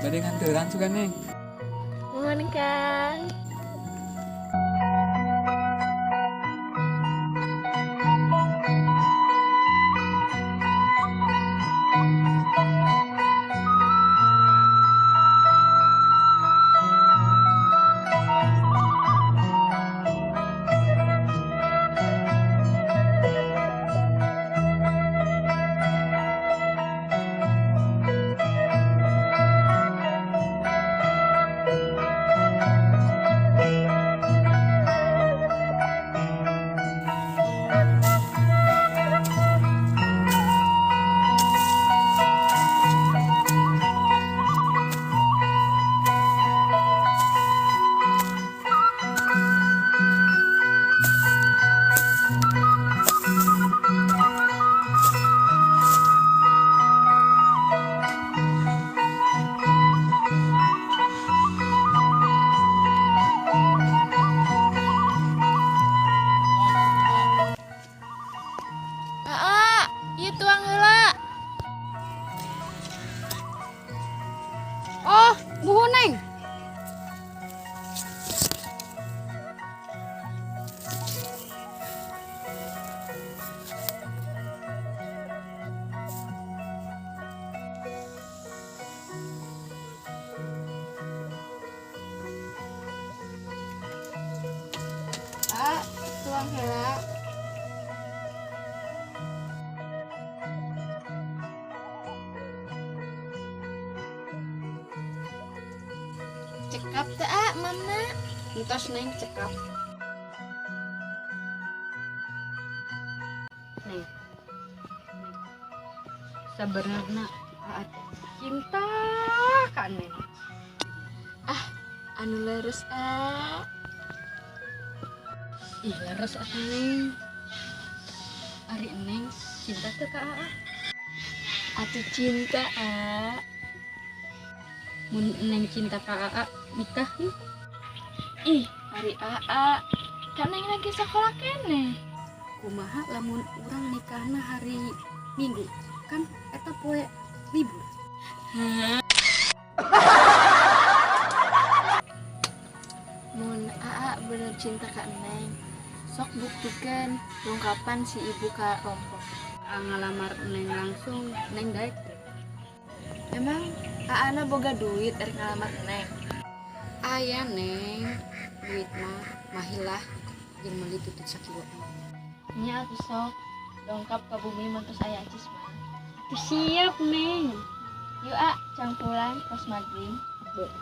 Bade nganteran sugan Neng. Nuhun Kang. Aa, ieu tuang heula. Oh, muhun Neng. Aa, tuang heula. Cekap teh A, mamna. Entos Neng cekap. Neng. Sebenarnya Aa cinta ka Neng. Ah, anu leres A. Ih, leres atuh Neng. Ari Neng cinta teu ka Aa? Atuh cinta A. Mun Neng cinta ka Aa, nikah yuk. Ih, ari Aa. Kan Neng lagi sekolah keneh. Kumaha lamun urang nikahna hari Minggu? Kan eta poe libur. Hah? Mun Aa bener cinta ka Neng, sok buktikan lungkapan si ibu ka rompok. Aa ngalamar Neng langsung, Neng daek teh. Emang Aa na boga duit erek ngalamar Neng? Aya Neng, duit mah mahilah jeung meuli tutut sakilo. Nya atuh sok dongkap ka bumi mun tos aya acis mah. Atuh siap Neng. Yuk A, cangpulan pos maghrib. Boleh.